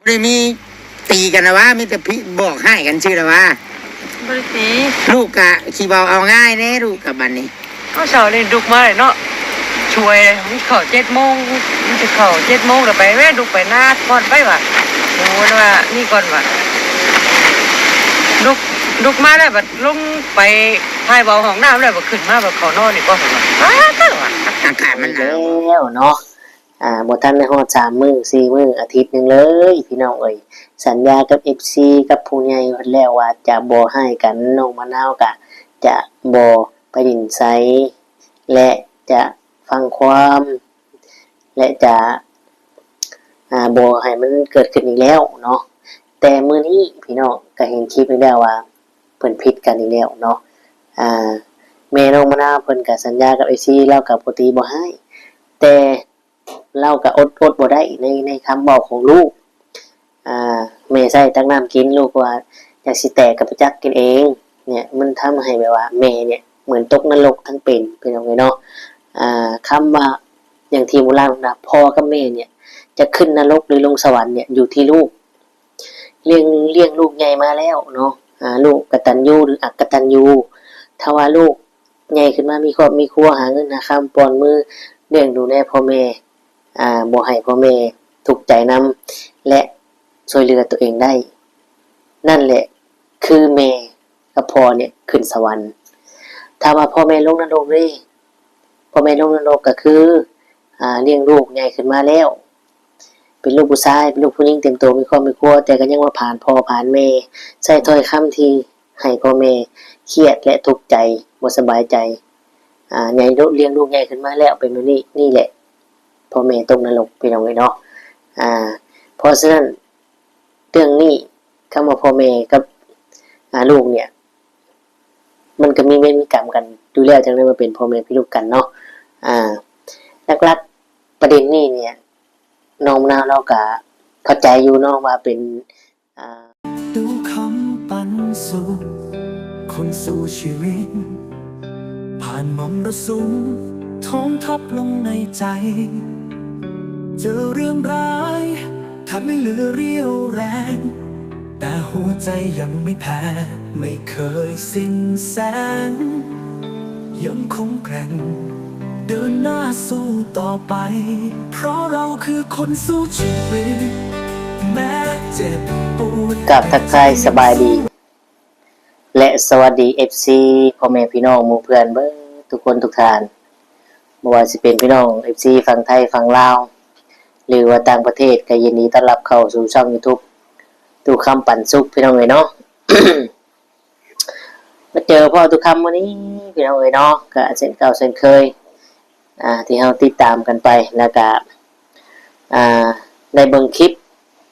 ບໍ່ໄດ້ມີຕີກັນລະຫວາ ມີແຕ່ພິ ບອກຮ້າຍກັນຊື່ລະຫວາ. ບໍ່ໄດ້ຕີ ລູກກະຂີ້ເວົ້າເອົາງ່າຍແດ່ ລູກກະບັດນີ້. ເອົາ ເຊົ້ານີ້ລຸກມາເນາະ ຊ່ວຍ ມີເຂົ້າເຈັດໂມງ ມີແຕ່ເຂົ້າເຈັດໂມງ ລະໄປແວ່ ລຸກໄປນາກ່ອນໄປຫວາ ໂອ້ ລະວ່ານີ້ກ່ອນຫວາ. ລຸກ ລຸກມາແລ້ວບັດລົງໄປຖ່າຍເບົາຫ້ອງນ້ຳແລ້ວ ບັດຂຶ້ນມາບັດເຂົ້ານອນອີກກ່ອນຫວາ. ອາກາດມັນໜາວ ແລ້ວເນາະ. ອ່າ ບໍ່ທັນໄດ້ຮອດສາມມື້ ສີ່ມື້ ອາທິດໜຶ່ງເລີຍ ພີ່ນ້ອງເອີຍ. ສັນຍາກັບເອັຟຊີ ກັບຜູ້ໃຫຍ່ເພິ່ນແລ້ວວ່າຈະບໍ່ຮ້າຍກັນ, ນ້ອງມະນາວກະຈະບໍ່ໄປຫຼິ້ນໃສ ແລະ ຈະຟັງຄວາມ ແລະ ຈະ ອ່າ ບໍ່ໃຫ້ມັນເກີດຂຶ້ນອີກແລ້ວເນາະ. ແຕ່ມື້ນີ້ພີ່ນ້ອງກະເຫັນຄລິບອີກແລ້ວວ່າ ເພິ່ນຜິດກັນອີກແລ້ວເນາະ. ອ່າ ແມ່ນ້ອງມະນາວເພິ່ນກະສັນຍາກັບເອັຟຊີ ລາວກະບໍ່ຕີບໍ່ຮ້າຍ ແຕ່ ລາວກະອົດ ອົດບໍ່ໄດ້ໃນ ໃນຄຳເວົ້າຂອງລູກ. ອ່າ ແມ່ໃຊ້ຕັກນ້ຳກິນ ລູກວ່າຢາກຊິແຕກກະໄປຕັກກິນເອງ. ເນີ້ຍ ມັນທຳໃຫ້ແບບວ່າແມ່ເນີ້ຍເໝືອນຕົກນະລົກທັງເປັນ ພີ່ນ້ອງເອີຍເນາະ. ອ່າ ຄຳວ່າ ຢ່າງທີ່ໂບລານເພິ່ນວ່າ ພໍ່ກັບແມ່ເນີ້ຍຈະຂຶ້ນນະລົກ ຫຼື ລົງສະຫວັນເນີ້ຍຢູ່ທີ່ລູກ. ລ້ຽງ ລ້ຽງລູກໃຫຍ່ມາແລ້ວເນາະ ອ່າ ລູກກະຕັນຍູ ຫຼື ອັກກະຕັນຍູ. ຖ້າວ່າລູກໃຫຍ່ຂຶ້ນມາມີຄອບມີຄົວ ຫາເງິນຫາຄຳ ປ່ອນມືລ້ຽງດູແລພໍ່ແມ່ ອ່າ ບໍ່ໃຫ້ພໍ່ແມ່ທຸກໃຈນຳ ແລະ ຊ່ວຍເຫຼືອຕົວເອງໄດ້ ນັ້ນແຫຼະຄືແມ່ກັບພໍ່ເນີ້ຍຂຶ້ນສະຫວັນ. ຖ້າວ່າພໍ່ແມ່ລົງນະລົກເດ້ ພໍ່ແມ່ລົງນະລົກກະຄື ອ່າ ລ້ຽງລູກໃຫຍ່ຂຶ້ນມາແລ້ວ ເປັນລູກຜູ້ຊາຍ ເປັນລູກຜູ້ຍິງເຕັມໂຕ ມີຄອບມີຄົວ ແຕ່ກະຍັງມາຜ່ານພໍ່ຜ່ານແມ່ ໃຊ້ຖ້ອຍຄຳທີ່ໃຫ້ພໍ່ແມ່ຄຽດ ແລະ ທຸກໃຈ ບໍ່ສະບາຍໃຈ. ອ່າ ໃຫຍ່ ລ້ຽງລູກໃຫຍ່ຂຶ້ນມາແລ້ວເປັນແບບນີ້ ນີ້ແຫຼະ ພໍ່ແມ່ຕົກນະລົກ ພີ່ນ້ອງເອີຍເນາະ. ອ່າ ເພາະສະນັ້ນ ເລື່ອງນີ້ ຄຳວ່າພໍ່ແມ່ກັບ ອ່າ ລູກເນີ້ຍ ມັນກະມີເວນມີກຳກັນຢູ່ແລ້ວ ຈັ່ງໄດ້ມາເປັນພໍ່ແມ່ພີ່ລູກກັນເນາະ. ອ່າ ຫຼັກໆປະເດັນນີ້ເນີ້ຍ ນ້ອງມະນາວລາວກະເຂົ້າໃຈຢູ່ເນາະວ່າເປັນ ອ່າ ດູຄຳປັນສຸກ ຄົນສູ້ຊີວິດ ຜ່ານມໍລະສຸມ ທ້ອງທັບລົງໃນໃຈ ເຈີເລື່ອງຮ້າຍ ແທບໄມ່ເຫຼືອຣຽວແຮງ ແຕ່ຫົວໃຈຍັງໄມ່ແພ້ ໄມ່ເຄີຍສິ້ນແສງ ຍັງຄົງແກວ່ງ ເດີນໜ້າສູ້ຕໍ່ໄປ ເພາະເຮົາຄືຄົນສູ້ຊີວິດ ແມ້ເຈັບປວດ ກາບທັກທາຍສະບາຍດີ ແລະ ສະຫວັດດີ ເອັຟຊີ ພໍ່ແມ່ພີ່ນ້ອງໝູ່ເພື່ອນເບິດທຸກຄົນທຸກທ່ານ ບໍ່ວ່າຊິເປັນພີ່ນ້ອງ ເອັຟຊີ ຝັ່ງໄທ ຝັ່ງລາວ ຫຼືວ່າຕ່າງປະເທດ ກະຍິນດີຕ້ອນຮັບເຂົ້າສູ່ຊ່ອງຢູທູບ ດູຄຳປັນສຸກ ພີ່ນ້ອງເອີຍເນາະ. ມາເຈີພໍ້ຕຸຄຳມື້ນີ້ ພີ່ນ້ອງເອີຍເນາະ ກະເຊັ່ນເກົ່າເຊັ່ນເຄີຍ ອ່າ ທີ່ເຮົາຕິດຕາມກັນໄປ ແລ້ວກະ ອ່າ ໄດ້ເບິ່ງຄລິບ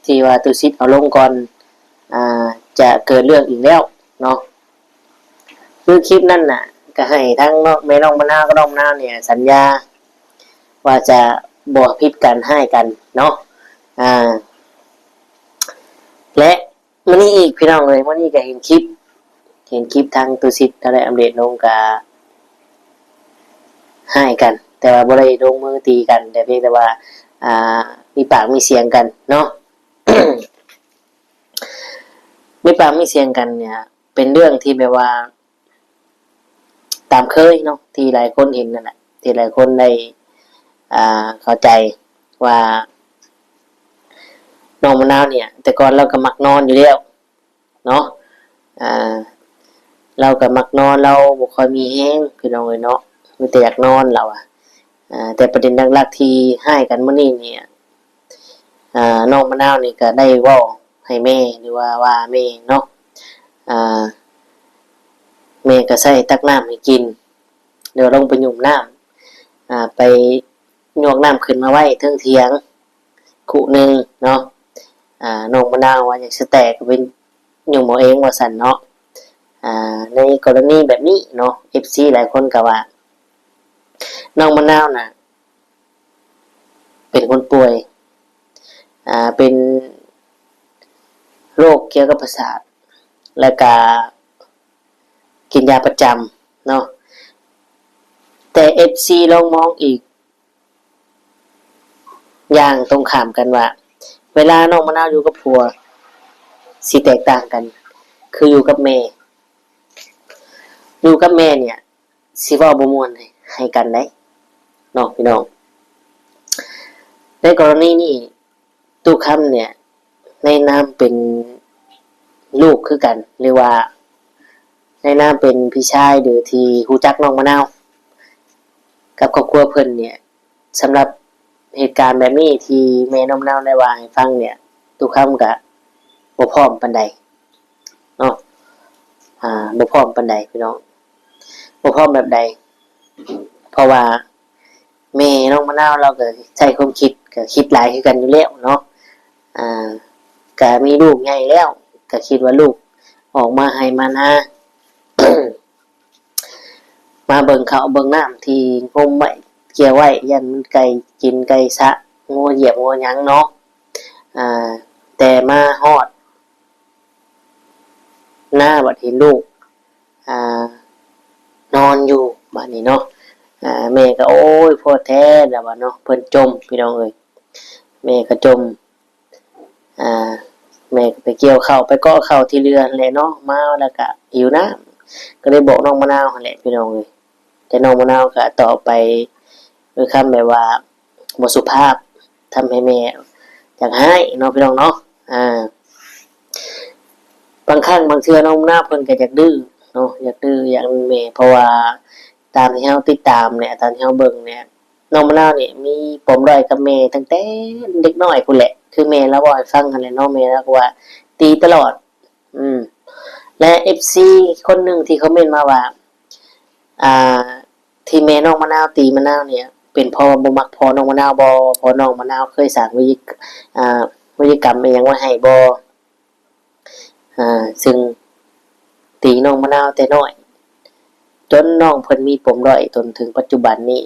ທີ່ວ່າຕຸສິດເອົາລົງກ່ອນ ອ່າ ຈະເກີດເລື່ອງອີກແລ້ວເນາະ. ຄືຄລິບນັ້ນນະ ກະໃຫ້ທັງນ້ອງ ແມ່ນ້ອງມະນາວກັບນ້ອງມະນາວນີ້ສັນຍາວ່າຈະບໍ່ຜິດກັນຮ້າຍກັນເນາະ. ອ່າ ແລະ ມື້ນີ້ອີກ ພີ່ນ້ອງເອີຍ ມື້ນີ້ກະເຫັນຄລິບ ເຫັນຄລິບທາງຕຸສິດເຮົາໄດ້ອັບເດດລົງ ກະຮ້າຍກັນ ແຕ່ວ່າບໍ່ໄດ້ລົງມືຕີກັນ ແຕ່ພຽງແຕ່ວ່າ ອ່າ ມີປາກມີສຽງກັນເນາະ. ມີປາກມີສຽງກັນເນີ້ຍ ເປັນເລື່ອງທີ່ແບບວ່າ ຕາມເຄີຍເນາະ ທີ່ຫຼາຍຄົນເຫັນນັ້ນແຫຼະ ທີ່ຫຼາຍຄົນໄດ້ ອ່າ ເຂົ້າໃຈວ່າ ນ້ອງມະນາວເນີ້ຍ ແຕ່ກ່ອນລາວກະມັກນອນຢູ່ແລ້ວເນາະ ອ່າ ລາວກະມັກນອນ ລາວບໍ່ຄ່ອຍມີແຮງ ພີ່ນ້ອງເອີຍເນາະ ມີແຕ່ຢາກນອນລາວວ່າ. ອ່າ ແຕ່ປະເດັນຫຼັກໆທີ່ຮ້າຍກັນມື້ນີ້ນີ້ ອ່າ ນ້ອງມະນາວນີ້ກະໄດ້ເວົ້າໃຫ້ແມ່ ຫຼືວ່າວ່າແມ່ເນາະ ອ່າ ແມ່ກະໃຊ້ຕັກນ້ຳໃຫ້ກິນ ຫຼືວ່າລົງໄປຫຍຸ້ມນ້ຳ ອ່າ ໄປຍວກນ້ຳຂຶ້ນມາໄວ້ເທິງຖຽງ ຄຸໜຶ່ງເນາະ ອ່າ ນ້ອງມະນາວວ່າຢາກສະແຕກກະໄປຫຍຸ້ມເອົາເອງວ່າຊັ້ນເນາະ. ອ່າ ໃນກໍລະນີແບບນີ້ເນາະ ເອັຟຊີ ຫຼາຍຄົນກະວ່າ ນ້ອງມະນາວນະເປັນຄົນປ່ວຍ ອ່າ ເປັນໂລກກ່ຽວກັບປະສາດ ແລະກະກິນຢາປະຈຳເນາະ ແຕ່ ເອັຟຊີ ລອງມອງອີກ ຢ່າງຕົງຂ້າມກັນວ່າ ເວລານ້ອງມະນາວຢູ່ກັບຜົວ ຊິແຕກຕ່າງກັນ ຄືຢູ່ກັບແມ່ ຢູ່ກັບແມ່ເນີ້ຍ ຊິເວົ້າບໍ່ມ່ວນໃຫ້ກັນໃດເນາະພີ່ນ້ອງ. ໃນກໍລະນີນີ້ ຕູ້ຄຳເນີ້ຍ ໃນນາມເປັນລູກຄືກັນ ຫຼືວ່າໃນນາມເປັນພີ່ຊາຍ ຫຼືທີ່ຮູ້ຈັກນ້ອງມະນາວກັບຄອບຄົວເພິ່ນເນີ້ຍ ສຳລັບເຫດການແບບນີ້ທີ່ແມ່ນ້ອງມະນາວໄດ້ເວົ້າໃຫ້ຟັງເນີ້ຍ ຕູ້ຄຳກະບໍ່ພ້ອມປານໃດເນາະ ອ່າ ບໍ່ພ້ອມປານໃດພີ່ນ້ອງ. ບໍ່ພ້ອມແບບໃດ? ເພາະວ່າແມ່ນ້ອງມະນາວລາວກໍໃຊ້ຄວາມຄິດ ກໍຄິດຫຼາຍຄືກັນຢູ່ແລ້ວເນາະ ອ່າ ກະມີລູກໃຫຍ່ແລ້ວ ກະຄິດວ່າລູກອອກມາໄຮ່ມານາ ມາເບິ່ງເຂົ້າເບິ່ງນ້ຳທີ່ງົມໄວ້ ກ່ຽວໄວ້ ຢ້ານມັນໄກ່ກິນໄກ່ຊະ ງົວຢຽບງົວຫຍັງເນາະ. ອ່າ ແຕ່ມາຮອດ ໜ້າບັດເຫັນລູກ ອ່າ ນອນຢູ່ບາດນີ້ເນາະ ອ່າ ແມ່ກໍ ໂອ້ຍ ພໍແທ້ລະວ່າເນາະ ເພິ່ນຈົ່ມ ພີ່ນ້ອງເອີຍ ແມ່ກໍຈົ່ມ ອ່າ ແມ່ກໍໄປກ່ຽວເຂົ້າ ໄປເກາະເຂົ້າທີ່ເຫຼືອຫັ້ນແຫຼະເນາະ ມາແລ້ວກໍຫິວນ້ຳ ກໍໄດ້ບອກນ້ອງມະນາວຫັ້ນແຫຼະ ພີ່ນ້ອງເອີຍ. ແຕ່ນ້ອງມະນາວກໍຕອບໄປດ້ວຍຄຳແບບວ່າບໍ່ສຸພາບ ທຳໃຫ້ແມ່ຢາກຮ້າຍເນາະ ພີ່ນ້ອງເນາະ ອ່າ ບາງຄັ້ງບາງເທື່ອນ້ອງມະນາວເພິ່ນກໍຢາກດື້ເນາະ ຢາກດື້ຢາກແມ່ ເພາະວ່າຕາມທີ່ເຮົາຕິດຕາມແຫຼະ ຕາມທີ່ເຮົາເບິ່ງແຫຼະ ນ້ອງມະນາວນີ້ມີປົມດ້ອຍກັບແມ່ຕັ້ງແຕ່ເດັກນ້ອຍພຸ້ນແຫຼະ ຄືແມ່ລາວເວົ້າໃຫ້ຟັງຫັ້ນແຫຼະເນາະ ແມ່ລາວກໍວ່າຕີຕະຫຼອດ ອືມ ແລະ ເອັຟຊີ ຄົນໜຶ່ງທີ່ຄອມເມັນມາວ່າ ອ່າ ທີ່ແມ່ນ້ອງມະນາວຕີມະນາວນີ້ ເປັນເພາະວ່າບໍ່ມັກພໍ່ນ້ອງມະນາວບໍ່? ເພາະນ້ອງມະນາວເຄີຍສ້າງວິ ອ່າ ວິລິກຳອີ່ຫຍັງໄວ້ໃຫ້ບໍ່? ອ່າ ຊຶ່ງຕີນ້ອງມະນາວແຕ່ນ້ອຍ ຈົນນ້ອງເພິ່ນມີປົມດ້ອຍຈົນເຖິງປັດຈຸບັນນີ້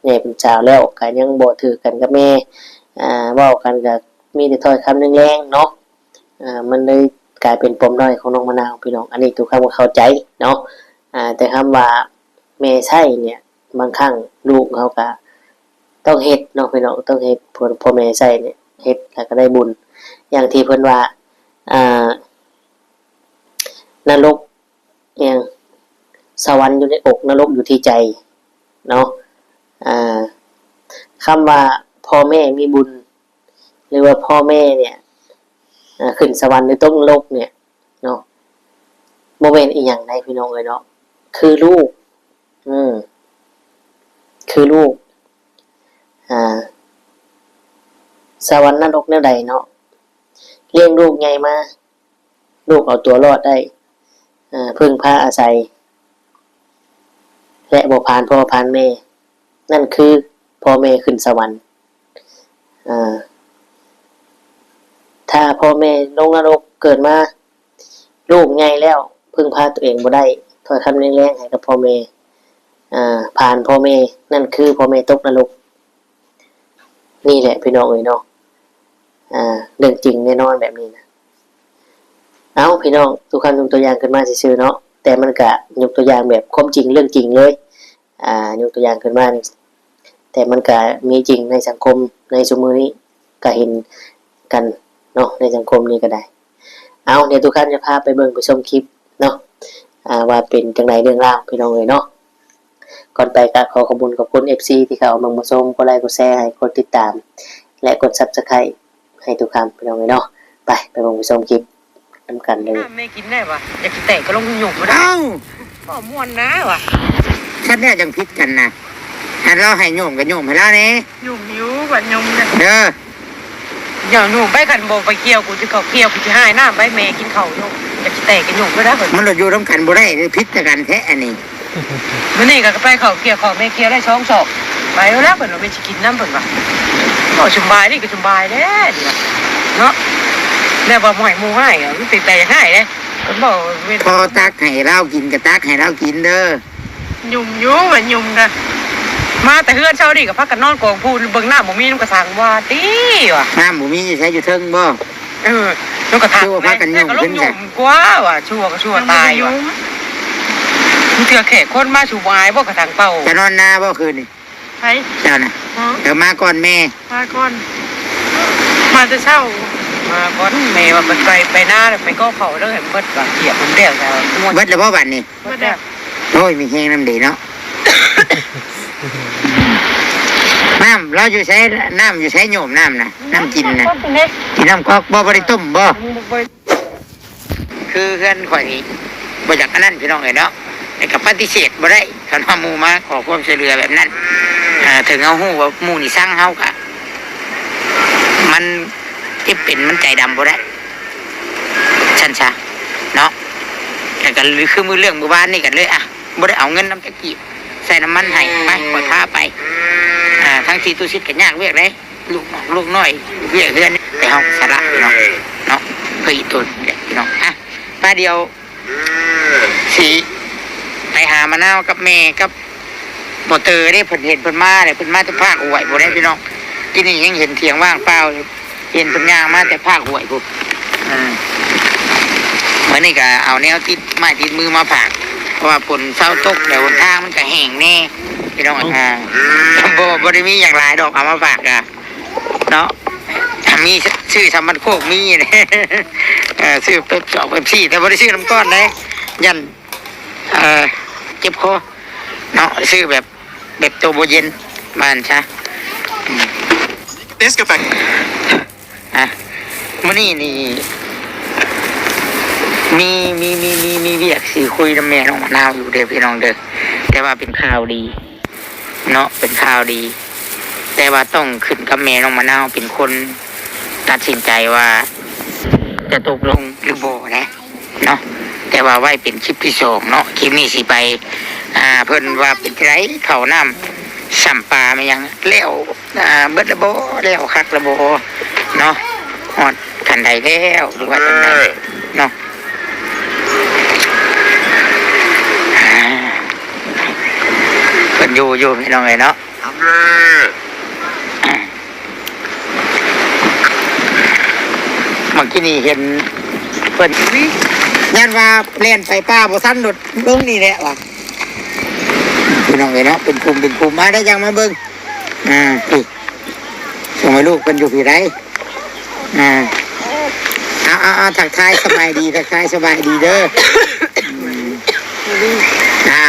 ໃຫຍ່ເປັນສາວແລ້ວກໍຍັງບໍ່ຖືກກັນກັບແມ່ ອ່າ ເວົ້າກັນກໍມີແຕ່ຖ້ອຍຄຳແຮງໆເນາະ ອ່າ ມັນເລີຍກາຍເປັນປົມດ້ອຍຂອງນ້ອງມະນາວ ພີ່ນ້ອງ ອັນນີ້ຕູ້ຄຳກໍເຂົ້າໃຈເນາະ ອ່າ ແຕ່ຄຳວ່າແມ່ໃຊ້ເນີ້ຍ ບາງຄັ້ງລູກເຮົາກໍຕ້ອງເຮັດເນາະ ພີ່ນ້ອງ ຕ້ອງເຮັດ ພໍ່ ພໍ່ແມ່ໃຊ້ເນີ້ຍ ເຮັດແລ້ວກໍໄດ້ບຸນ ຢ່າງທີ່ເພິ່ນວ່າ ອ່າ ນະລົກ ອີ່ຫຍັງ ສະຫວັນຢູ່ໃນອົກ ນະລົກຢູ່ທີ່ໃຈເນາະ ອ່າ ຄຳວ່າພໍ່ແມ່ມີບຸນ ຫຼືວ່າພໍ່ແມ່ເນີ້ຍ ອ່າ ຂຶ້ນສະຫວັນ ຫຼື ຕົກນະລົກເນີ້ຍເນາະ ບໍ່ແມ່ນອີ່ຫຍັງໃດພີ່ນ້ອງເອີຍເນາະ ຄືລູກ ອືມ ຄືລູກ ອ່າ ສະຫວັນນະລົກແນວໃດເນາະ ລ້ຽງລູກໃຫຍ່ມາ ລູກເອົາຕົວລອດໄດ້ ເອີ່ ເພິ່ງພາອາໄສ ແລະ ບໍ່ຜ່ານພໍ່ຜ່ານແມ່ ນັ້ນຄືພໍ່ແມ່ຂຶ້ນສະຫວັນ ເອີ່ ຖ້າພໍ່ແມ່ລົງນະລົກເກີດມາ ລູກໃຫຍ່ແລ້ວ ເພິ່ງພາຕົວເອງບໍ່ໄດ້ ຖ້ອຍຄຳແຮງໆໃຫ້ກັບພໍ່ແມ່ ເອີ່ ຜ່ານພໍ່ແມ່ ນັ້ນຄືພໍ່ແມ່ຕົກນະລົກ. ນີ້ແຫຼະພີ່ນ້ອງເອີຍເນາະ ອ່າ ເລື່ອງຈິງແນ່ນອນແບບນີ້ນະ. ເອົ້າ ພີ່ນ້ອງ ຕູ້ຄຳຍົກຕົວຢ່າງຂຶ້ນມາຊື່ໆເນາະ ແຕ່ມັນກະຍົກຕົວຢ່າງແບບຄວາມຈິງເລື່ອງຈິງເລີຍ ອ່າ ຍົກຕົວຢ່າງຂຶ້ນມານີ້ ແຕ່ມັນກະມີຈິງໃນສັງຄົມໃນຊຸມມື້ນີ້ ກະເຫັນກັນເນາະ ໃນສັງຄົມນີ້ກະໄດ້. ເອົາ ດຽວຕູ້ຄຳຈະພາໄປເບິ່ງໄປຊົມຄລິບເນາະ ອ່າ ວ່າເປັນຈັ່ງໃດເລື່ອງລາວ ພີ່ນ້ອງເອີຍເນາະ. ກ່ອນໄປກະຂໍຂອບຄຸນຂອບຄຸນເອັຟຊີທີ່ເຂົ້າມາເບິ່ງມາຊົມ ກົດໄລກົດແຊໃຫ້ ກົດຕິດຕາມ ແລະ ກົດຊັບສະໄຄຣບ໌ໃຫ້ຕູ້ຄຳ ພີ່ນ້ອງເອີຍເນາະ. ໄປ ໄປເບິ່ງໄປຊົມຄລິບນຳກັນເລີຍ. ແມ່ກິນໄດ້ວະ ຢາກຊິແຕກກໍລົງຫຍຸ້ມບໍ່ໄດ້. ເອົ້າ ບໍ່ມ່ວນນາວະ ຄັນແນວຈັ່ງຜິດກັນນະ ອັນລາວໃຫ້ໂຍມກໍໂຍມໃຫ້ລາວແດ່. ຫຍຸ້ມຢູ່ ບັດຫຍຸ້ມນະ ເອີ ຢ່າຫຍຸ້ມໄປ ຄັນບໍ່ໄປກ່ຽວ ກູຊິເຂົ້າກ່ຽວ ກູຊິຫາຍນ້ຳໄປ ແມ່ກິນເຂົ້າຢູ່ ຢາກຊິແຕກກໍຫຍຸ້ມບໍ່ໄດ້. ມັນລະຢູ່ນຳກັນບໍ່ໄດ້ ຜິດແຕ່ກັນແທ້ອັນນີ້. ມື້ນີ້ກໍໄປເຂົ້າກ່ຽວ ເຂົ້າແມ່ກ່ຽວໄດ້ສອງສອບ ໄປແລ້ວ ເພິ່ນວ່າແມ່ຊິກິນນຳ ເພິ່ນວ່າ. ໂອ້ ສະບາຍນີ້ກໍສະບາຍແທ້ເນາະ ແນວວ່າໝ້ອຍໝູ່ຮ້າຍ ມັນເປັນຕາຢາກຮ້າຍເດ້. ເພິ່ນບອກ ພໍຕັກໃຫ້ລາວກິນກໍຕັກໃຫ້ລາວກິນເດີ. ຫຍຸ້ມຢູ່ວ່າຫຍຸ້ມນະ ມາແຕ່ເຮືອນເຊົ້ານີ້ກໍພາກັນນອນກອງພູນ ເບິ່ງນ້ຳບໍ່ມີນຳກະສັງວ່າຕິວ່າ. ນ້ຳບໍ່ມີຢູ່ໃສ ຢູ່ເທິງບໍ່? ເອີ ນຳກະຖັງ ຄືວ່າພາກັນຫຍຸ້ມຂຶ້ນ ກວ່າວ່າຊົ່ວກໍຊົ່ວຕາຍວ່າ. ເທື່ອແຂກຄົນມາ ສູບໍ່ອາຍບໍ່ກະຖັງເປົ່າ? ຈະນອນນາບໍ່ຄືນນີ້? ໃຜ? ເຈົ້ານະ. ເອີ ເອີ ມາກ່ອນແມ່ ມາກ່ອນ. ມາແຕ່ເຊົ້າ ມາກ່ອນ ແມ່ວ່າໄປ ໄປນາ ແລ້ວໄປກໍເຂົ້າເດີ ໃຫ້ມັນເບິດກ່ອນ ວຽກມັນແລ້ວ ແຕ່ວ່າ ເບິດແລ້ວບໍ່ບັດນີ້? ເບິດແລ້ວ. ໂອ້ຍ ມີແຮງນຳເດເນາະ. ນ້ຳລາວຢູ່ໃສ? ນ້ຳຢູ່ໃສໂຍມ? ນ້ຳນະ ນ້ຳກິນນະ ກິນນ້ຳກອກບໍ່? ບໍ່ໄດ້ຕົ້ມບໍ່? ຄືເຮືອນຂ້ອຍນີ້ບໍ່ຢາກອັນນັ້ນພີ່ນ້ອງເອີຍເນາະ ແຕ່ກໍປະຕິເສດບໍ່ໄດ້ ຄັນວ່າໝູ່ມາຂໍຄວາມຊ່ວຍເຫຼືອແບບນັ້ນ. ເອີ ເຖິງເຮົາຮູ້ວ່າໝູ່ນີ້ຊັງເຮົາກະ ມັນເຈັບເປັນ ມັນໃຈດຳບໍ່ໄດ້ ຊັ້ນຊະເນາະ. ແລ້ວກໍຄືມື້ເລື່ອງມື້ວານນີ້ກັນເລີຍ ອ່ະ ບໍ່ໄດ້ເອົາເງິນນຳຈັກກີບ ໃສ່ນ້ຳມັນໃຫ້ ໄປ ຂ້ອຍພາໄປ. ອ່າ ທັງທີ່ຕຸສິດກໍຍາກວຽກເດ້ ລູກນ້ອງລູກນ້ອຍ ວຽກເຮືອນ ແຕ່ເຮົາສະຫຼະພີ່ນ້ອງເນາະ ເພື່ອອີ່ຕົນນີ້ແຫຼະພີ່ນ້ອງ. ອ່ະ ປ້າດຽວຊິໄປຫາມະນາວກັບແມ່ກັບບໍ່ເຕີເດ້ ເພິ່ນເຫັນເພິ່ນມາແລ້ວ ເພິ່ນມາແຕ່ພາກຫ້ວຍພຸ້ນເດ້ພີ່ນ້ອງ. ກີ້ນີ້ຍັງເຫັນຖຽງວ່າງເປົ່າຢູ່ ເຫັນເພິ່ນຍ່າງມາແຕ່ພາກຫ້ວຍພຸ້ນ. ອືມ ມື້ນີ້ກໍເອົາແນວຕິດໄມ້ຕິດມືມາຝາກ ເພາະວ່າຝົນເຊົາຕົກແລ້ວ ຫົນທາງມັນກໍແຫ້ງແດ່ພີ່ນ້ອງ. ອ່າ ບໍ່ ບໍ່ໄດ້ມີຫຍັງຫຼາຍດອກ ເອົາມາຝາກກະເນາະ ມີຊື້ສຳບັນໂຄກ ມີ ເອີ ຊື້ເປັບ ສອງເປັບຊີ ແຕ່ບໍ່ໄດ້ຊື້ນ້ຳກ້ອນເດ້ ຢ້ານ ເອີ ເຈັບຄໍເນາະ ຊື້ແບບ ແບບໂຕບໍ່ເຢັນ ວ່າຊັ້ນຊະ. ອ່ະ ມື້ນີ້ນີ້ ມີ ມີ ມີ ມີ ມີວຽກຊິຄຸຍນຳແມ່ນ້ອງມະນາວຢູ່ເດີພີ່ນ້ອງເດີ ແຕ່ວ່າເປັນຂ່າວດີເນາະ ເປັນຂ່າວດີ ແຕ່ວ່າຕ້ອງຂຶ້ນກັບແມ່ນ້ອງມະນາວເປັນຄົນຕັດສິນໃຈວ່າຈະຕົກລົງຫຼືບໍ່ນະ. ເນາະ ແຕ່ວ່າໄວ້ເປັນຄລິບທີສອງເນາະ ຄລິບນີ້ຊິໄປ ອ່າ ເພິ່ນວ່າເປັນຈັ່ງໃດ ເຂົ້ານ້ຳຊຳປາແມ່ນຫຍັງແລ້ວ ອ່າ ເບິດແລ້ວບໍ່ ແລ້ວຄັກແລ້ວບໍ່ເນາະ ຮອດຂັ້ນໃດແລ້ວ ຫຼືວ່າຈັ່ງໃດເນາະ. ອ່າ ເພິ່ນຢູ່ ຢູ່ພີ່ນ້ອງເອີຍເນາະ. ເມື່ອກີ້ນີ້ເຫັນເພິ່ນ ຢ້ານວ່າແລ່ນໄປປ່າບໍ່ທັນ ໂດດລົງນີ້ແຫຼະວ່າ ພີ່ນ້ອງເອີຍເນາະ ເປັນກຸ່ມເປັນກຸ່ມ ມາໄດ້ຍັງມາເບິ່ງ. ອ່າ ນີ້ ສົ່ງໃຫ້ລູກເພິ່ນຢູ່ພີ້ໃດ. ອ່າ ເອົາ ເອົາ ເອົາ ທັກທາຍສະບາຍດີ ທັກທາຍສະບາຍດີເດີ. ອ່າ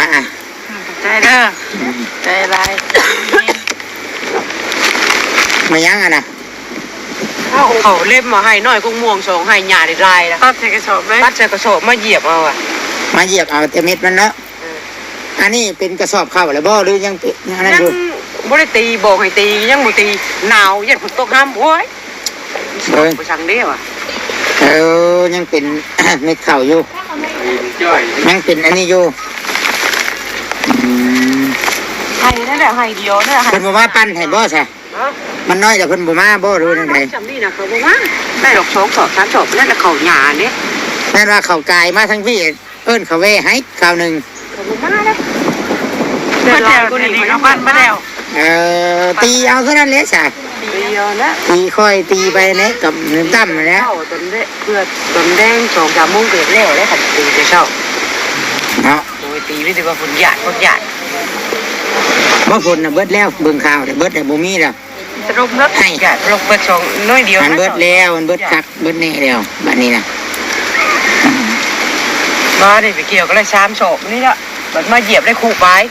ຂອບໃຈເດີ ຂອບໃຈຫຼາຍ. ມາຫຍັງຫັ້ນນະ? ເອົາເຂົ້າເລັບມາໃຫ້ໜ້ອຍ ກົກມ່ວງສອງໄຮ່ ຫຍ້າໄດ້ຫຼາຍລະ ຕັດໃສ່ກະສອບເລີຍ ຕັດໃສ່ກະສອບມາຢຽບເອົາອະ ມາຢຽບເອົາແຕ່ເມັດມັນເນາະ. ເອີ ອັນນີ້ເປັນກະສອບເຂົ້າແລ້ວບໍ່ ຫຼືຍັງເປັນອັນນັ້ນຢູ່? ຍັງບໍ່ໄດ້ຕີ ບອກໃຫ້ຕີ ຍັງບໍ່ຕີ ໜາວ ຢ້ານຝົນຕົກຫ້ຳ. ໂອ້ຍ ເອີ ບໍ່ຊ່າງເດ້ວ່າ ເອີ ຍັງເປັນເມັດເຂົ້າຢູ່ ຍັງເປັນອັນນີ້ຢູ່. ອືມ ໄຮ່ນັ້ນແຫຼະ ໄຮ່ດຽວນັ້ນແຫຼະ ເພິ່ນບໍ່ມາປັ່ນໃຫ້ບໍ່ຊະ? ຮະ? ມັນນ້ອຍແລ້ວເພິ່ນບໍ່ມາບໍ່ ຫຼືວ່າຈັ່ງໃດ? ຊ່ຳນີ້ນະ ເຂົາບໍ່ມາ ໄດ້ດອກສອງສອບສາມສອບ ນັ້ນລະເຂົ້າຫຍ້າເດ້. ແມ່ນວ່າເຂົ້າກາຍມາທາງພີ້ ເອີ້ນເຂົາແວ່ໃຫ້ຄາວໜຶ່ງ ເຂົາບໍ່ມາເດ້. ເບິດແລ້ວ ດຽວນີ້ເຂົາມາແລ້ວ. ເອີ ຕີເອົາເທົ່ານັ້ນແຫຼະຊະ ຕີເອົາລະ ຕີຄ່ອຍຕີໄປແຫຼະ ກຳຕ່ຳຫັ້ນແຫຼະ. ເຊົ້າຕອນແລງ ເພື່ອຕອນແລງສອງສາມໂມງກໍຢາກແລ້ວແຫຼະ ຄັນຕີແຕ່ເຊົ້າເນາະ. ໂອ້ຍ ຕີມີແຕ່ວ່າພຸ້ນ ຢາດ ພວກຢາດ ບໍ່ ຝົນນະເບິດແລ້ວ ເບິ່ງຂ່າວແລ້ວ ເບິດແລ້ວ ບໍ່ມີແລ້ວ. ສະຫຼຸບເນາະ ໃຫ້ ຢາດລົງເບິດສອງໜ້ອຍດຽວ ມັນເບິດແລ້ວ ມັນເບິດຄັກເບິດແນ່ແລ້ວບາດນີ້ນະ. ມານີ້ໄປກ່ຽວກໍໄດ້ສາມສອບນີ້ລະ ບັດມາຢຽບໄດ້ຄູ່ປາຍ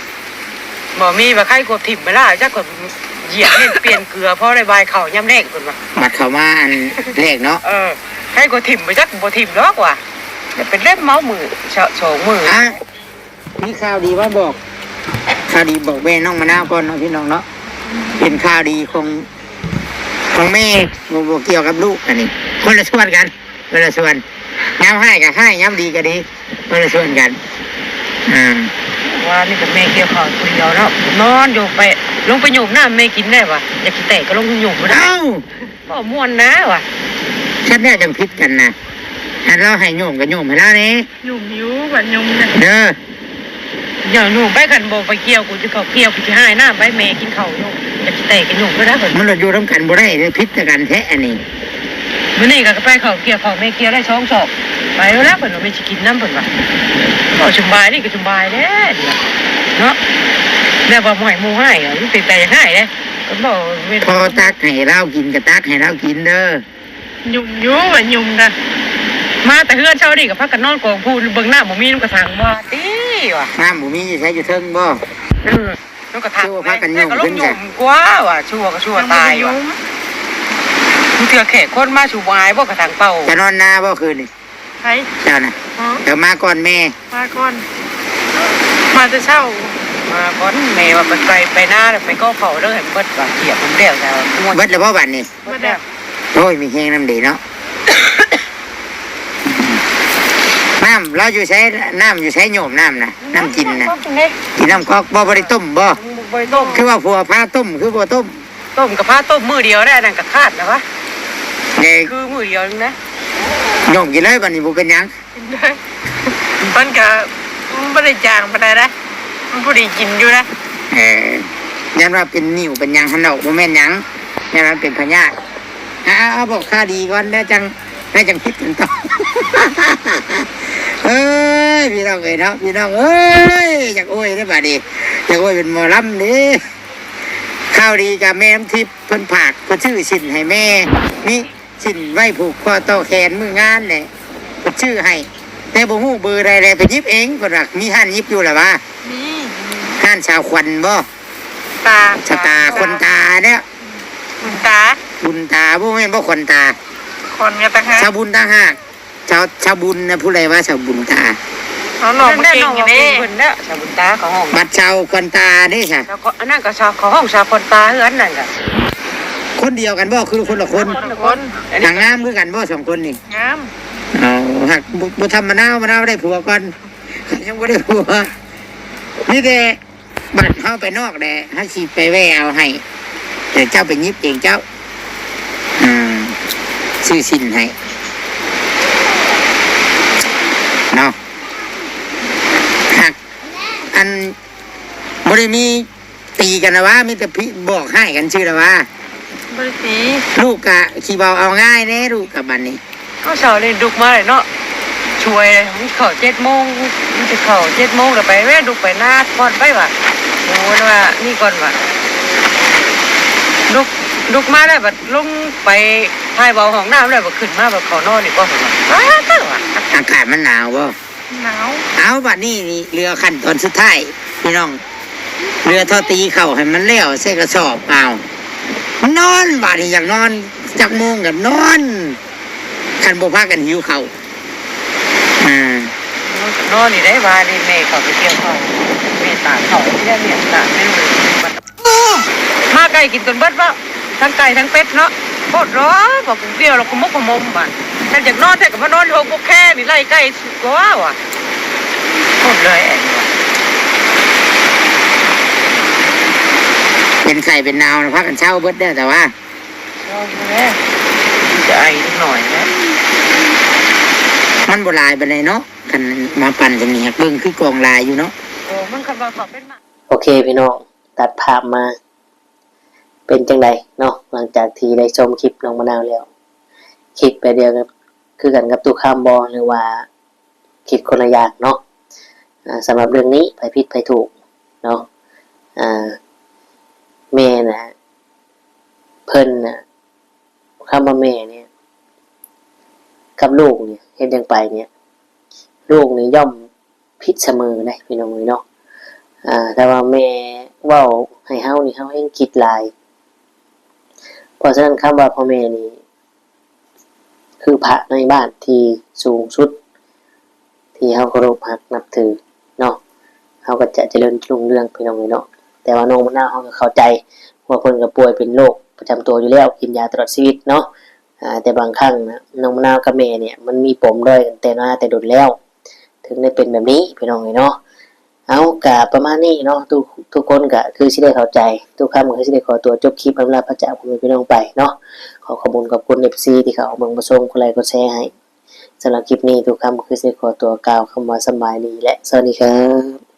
ບໍ່ມີວ່າໃຄກວດຖິ້ມໄປລະ ຈັກກວດຢຽບເນັ້ນປ່ຽນເກືອ ພໍໄດ້ບາຍເຂົ້າຍາມແລງເພິ່ນວ່າ ບັດເຂົ້າມາອັນແລກເນາະ. ເອີ ໃຄກວດຖິ້ມໄປຈັກບໍ່ຖິ້ມດອກວ່າ ເປັນເລັບເມົາມື້ສອງມື້. ອ່ະ ມີຂ່າວດີມາບອກ ຂ່າວດີບອກແມ່ນ້ອງມະນາວກ່ອນເນາະ ພີ່ນ້ອງເນາະ. ເປັນຂ່າວດີຂອງ ຂອງແມ່ ບໍ່ ບໍ່ກ່ຽວກັບລູກ ອັນນີ້ຄົນລະສ່ວນກັນ ຄົນລະສ່ວນ. ຍາມຮ້າຍກໍຮ້າຍ ຍາມດີກໍດີ ຄົນລະສ່ວນກັນ. ອ່າ ວ່ານີ້ກໍແມ່ກ່ຽວເຂົ້າຜູ້ດຽວເນາະ ນອນຢູ່ໄປ ລົງໄປໂຍມນ້ຳແມ່ກິນໄດ້ຫວາ ຢາກຂີ້ແຕກກໍລົງໂຍມບໍ່ໄດ້. ເອົ້າ ບໍ່ມ່ວນນາຫວາ ຊັ້ນແລ້ວຈັ່ງຜິດກັນນະ. ອັນລາວໃຫ້ໂຍມກໍໂຍມໃຫ້ລາວແດ່. ຫຍຸ້ມຢູ່ ບັດຫຍຸ້ມນະ ເດີ ຢ່າຫຍຸ້ມໄປ ຄັນບໍ່ໄປກ່ຽວ ກູຊິເຂົ້າກ່ຽວ ກູຊິຫາຍນ້ຳໄປ ແມ່ກິນເຂົ້າຢູ່ ຢາກຊິແຕກກັນຫຍຸ້ມເລີຍນະເພິ່ນ. ມັນລະຢູ່ນຳກັນບໍ່ໄດ້ເດ້ ຜິດແຕ່ກັນແທ້ອັນນີ້. ມື້ນີ້ກໍໄປເຂົ້າກ່ຽວ ເຂົ້າແມ່ກ່ຽວໄດ້ສອງສອບ ໄປແລ້ວລະ ເພິ່ນວ່າແມ່ຊິກິນນຳ ເພິ່ນວ່າ. ເວົ້າສຳບາຍນີ້ກໍສຳບາຍແທ້ເນາະ ແລ້ວວ່າບໍ່ໃຫ້ໝູ່ຮ້າຍ ມັນເປັນໄປຢາກຮ້າຍເດ້. ເອີ ບໍ່ເວລາ ພໍຕັກໃຫ້ລາວກິນກໍຕັກໃຫ້ລາວກິນເດີ. ຫຍຸ້ງຢູ່ວ່າຫຍຸ້ງນະ ມາແຕ່ເຮືອນເຊົ້ານີ້ກໍພາກັນນອນກອງພູນເບິ່ງນ້ຳບໍ່ມີນຳກະສັງວ່າຕິວ່າ ນ້ຳບໍ່ມີຢູ່ໃສ ຢູ່ເທິງບໍ່? ເອີ ນຳກະສັງ ຄືວ່າພາກັນຫຍຸ້ງຂຶ້ນ ກະລົງຫຍຸ້ງກວ່າວ່າ ຊົ່ວກໍຊົ່ວຕາຍວ່າ ບາງເທື່ອແຂກຄົນມາ ຊູບໍ່ອາຍບໍ່ກະສັງເປົ່າ? ຈະນອນນາບໍ່ຄືນນີ້? ໃຜ? ເຈົ້ານະ. ເອີ ເຈົ້າມາກ່ອນແມ່ ມາກ່ອນ ມາແຕ່ເຊົ້າ ມາກ່ອນແມ່ວ່າໄປ ໄປນາແລ້ວໄປກໍເຂົ້າເດີ ໃຫ້ມັນເບິດວ່າ ກຽບມັນແລ້ວ ແຕ່ວ່າເບິດແລ້ວບໍ່ບາດນີ້? ເບິດແລ້ວ. ໂອ້ຍ ມີແຮງນຳເດເນາະ. ນ້ຳລາວຢູ່ໃສ? ນ້ຳຢູ່ໃສ? ໂຍມນ້ຳນະ ນ້ຳກິນນະ ກິນນ້ຳກອກບໍ່? ບໍ່ໄດ້ຕົ້ມບໍ່? ບໍ່ໄດ້ຕົ້ມ. ຄືວ່າຜົວພາຕົ້ມ ຄືບໍ່ຕົ້ມ? ຕົ້ມກໍພາຕົ້ມມື້ດຽວໄດ້ ອັນນັ້ນກໍຄາດແລ້ວວະ ຄືມື້ດຽວໜຶ່ງນະ ໂຍມກິນເລີຍ ບາດນີ້ບໍ່ເປັນຫຍັງ. ມັນກະ ມັນບໍ່ໄດ້ຈາງປານໃດນະ ມັນພໍດີກິນຢູ່ນະ. ເອີ ຢ້ານວ່າເປັນໜິ້ວເປັນຫຍັງຫັ້ນດອກ ບໍ່ແມ່ນຫຍັງ ຢ້ານວ່າເປັນພະຍາດ. ເອົາໆ ບອກຂ່າວດີກ່ອນ ແລ້ວຈັ່ງ ແລ້ວຈັ່ງຄິດກັນຕໍ່. ເອີຍ ພີ່ນ້ອງເອີຍເນາະ ພີ່ນ້ອງເອີຍ ຢາກໂອ້ຍເດ້ບາດນີ້ ຢາກໂອ້ຍເປັນໝໍລຳເດ້. ຂ່າວດີຈາກແມ່ນ້ຳທິບ ເພິ່ນຝາກ ເພິ່ນຊື້ສິ້ນໃຫ້ແມ່ ມີ ສິ້ນໄວ້ຜູກຄໍຕໍ່ແຂນມື້ງານແຫຼະ ເພິ່ນຊື້ໃຫ້ ແຕ່ບໍ່ຮູ້ເບີໃດແຫຼະ ໄປຫຍິບເອງ ເພິ່ນວ່າ. ມີຮ້ານຫຍິບຢູ່ລະຫວາ? ມີ. ຮ້ານສາວຂວັນບໍ່? ຕາ ສະຕາ ຂວັນຕາເດ້. ບຸນຕາ ບຸນຕາ ບໍ່ແມ່ນບໍ່ຂວັນຕາ ຂວັນກໍຕ່າງຫາກ ສາວບຸນຕ່າງຫາກ. ຊາວ ຊາວບຸນນະ ຜູ້ໃດວ່າຊາວບຸນຕາ? ເອົານ້ອງມາເກັ່ງເດ້ ເພິ່ນເດ້ ຊາວບຸນຕາເຂົາຮ້ອງ. ບັດຊາວຄວັນຕາເດ້ຊະ? ຊາວ ອັນນັ້ນກໍຊາວ ເຂົາຮ້ອງຊາວຄວັນຕາຄືກັນນັ້ນກະ ຄົນດຽວກັນບໍ່ ຄືຄົນລະຄົນ? ຄົນລະຄົນ. ຫາງງາມຄືກັນບໍ່ສອງຄົນນີ້? ງາມ. ເອົາ ຫາກບໍ່ ບໍ່ທຳມະນາວ ມະນາວໄດ້ຜົວກ່ອນ ຍັງບໍ່ໄດ້ຜົວ. ມີແຕ່ ບັດເຮົາໄປນອກແຫຼະ ເຮົາຊິໄປແວ່ເອົາໃຫ້ ແຕ່ເຈົ້າໄປຫຍິບເອງເຈົ້າ. ອືມ ຊື້ສິ້ນໃຫ້ເນາະ. ຫາກ ອັນ ບໍ່ໄດ້ມີຕີກັນລະຫວາ? ມີແຕ່ພິ ບອກຮ້າຍກັນຊື່ລະຫວາ? ບໍ່ໄດ້ຕີ. ລູກກະຂີ້ເວົ້າເອົາງ່າຍແດ່ ລູກກະບາດນີ້. ເອົາ ເຊົ້ານີ້ລຸກມາເລີຍເນາະ ຊ່ວຍ ມັນເຂົ້າເຈັດໂມງ ມັນຊິເຂົ້າເຈັດໂມງແລ້ວ ໄປແວ່ລຸກໄປນາກ່ອນໄປວ່າ ໂອ້ ວ່ານີ້ກ່ອນວ່າ ລຸກ ລຸກມາແລ້ວບັດລົງໄປຖ່າຍເບົາຫ້ອງນ້ຳແລ້ວ ບັດຂຶ້ນມາບັດເຂົ້ານອນອີກກ່ອນວ່າ ອ້າ ເຕີວ່າ ອາກາດມັນໜາວບໍ່? ໜາວ. ເອົາ ບາດນີ້ນີ້ເຫຼືອຂັ້ນຕອນສຸດທ້າຍ ພີ່ນ້ອງ ເຫຼືອທໍ່ຕີເຂົ້າໃຫ້ມັນແລ້ວໃສ່ກະສອບ. ເອົາ ນອນ ບາດນີ້ຢາກນອນ ຈັກໂມງກໍນອນ ຄັນບໍ່ພາກັນຫິວເຂົ້າ. ອ່າ ນອນນີ້ໄດ້ວ່ານີ້ ແມ່ເຂົາໄປກ່ຽວເຂົ້າ ແມ່ຕາກເຂົ້າ ແມ່ຕາກແມ່ ຂ້າໄກ່ກິນຈົນເບິດເນາະ ທັງໄກ່ທັງເປັດເນາະ. ໂພດເນາະ ບອກເດີ ລະຂະໝົກຂະໝົມບາດ ຄັນຢາກນອນແທ້ກໍມານອນໂຮງກົກແຄນີ້ ໄລ່ໄກ່ກວ່າວ່າ ໂພດເລີຍ. ເປັນໄຂ້ເປັນໜາວນະ ພາກັນເຊົາເບິດເດີ ແຕ່ວ່າ ເຊົາຢູ່ແລ້ວ ມີແຕ່ໄອເລັກນ້ອຍແລ້ວ. ມັນບໍ່ຫຼາຍປານໃດເນາະ ຄັນມາປັ່ນຈັ່ງນີ້ ຫາກເບິ່ງຄືກອງຫຼາຍຢູ່ເນາະ. ໂອ້ ມັນຄັນວ່າເຂົາເປັນມາ ໂອເຄ ພີ່ນ້ອງ ຕັດພາບມາ ເປັນຈັ່ງໃດເນາະ ຫຼັງຈາກທີ່ໄດ້ຊົມຄລິບນ້ອງມະນາວແລ້ວ? ຄິດແບບດຽວກັນ ຄືກັນກັບຕູ້ຄຳບໍ່ ຫຼືວ່າຄິດຄົນລະຢ່າງເນາະ? ອ່າ ສຳລັບເລື່ອງນີ້ ໃຜຜິດໃຜຖືກເນາະ? ອ່າ ແມ່ນະ ເພິ່ນນະ ຄຳວ່າແມ່ນີ້ ກັບລູກນີ້ ເຮັດຫຍັງໄປນີ້ ລູກນີ້ຍ່ອມຜິດສະເໝີເດ້ ພີ່ນ້ອງເອີຍເນາະ. ອ່າ ຖ້າວ່າແມ່ເວົ້າໃຫ້ເຮົານີ້ ເຮົາແຮ່ງຄິດຫຼາຍ. ເພາະສະນັ້ນ ຄຳວ່າພໍ່ແມ່ນີ້ ຄືພະໃນບ້ານທີ່ສູງສຸດ ທີ່ເຮົາເຄົາລົບຮັກນັບຖືເນາະ ເຮົາກໍຈະຈະເລີນຮຸ່ງເຮືອງ ພີ່ນ້ອງເອີຍເນາະ. ແຕ່ວ່ານ້ອງມະນາວເຮົາກໍເຂົ້າໃຈ ເພາະວ່າເພິ່ນກໍປ່ວຍເປັນໂລກປະຈຳຕົວຢູ່ແລ້ວ ກິນຢາຕະຫຼອດຊີວິດເນາະ. ອ່າ ແຕ່ບາງຄັ້ງນະ ນ້ອງມະນາວກັບແມ່ນີ້ ມັນມີປົມດ້ອຍກັນແຕ່ມາແຕ່ດົນແລ້ວ ເຖິງໄດ້ເປັນແບບນີ້ ພີ່ນ້ອງເອີຍເນາະ. ເອົາ ກະປະມານນີ້ເນາະ ທຸກ ທຸກຄົນກະຄືຊິໄດ້ເຂົ້າໃຈ. ຕູ້ຄຳກໍຄືຊິໄດ້ຂໍຕົວຈົບຄລິບອຳລາພາຈາກພໍ່ແມ່ພີ່ນ້ອງໄປເນາະ. ຂໍຂອບຄຸນຂອບຄຸນເອັຟຊີທີ່ເຂົ້າມາເບິ່ງມາຊົມ ກົດໄລກົດແຊໃຫ້. ສຳລັບຄລິບນີ້ ຕູ້ຄຳກໍຄືຊິໄດ້ຂໍຕົວກ່າວຄຳວ່າສຳບາຍດີ ແລະ ສະຫວັດດີຄັບ.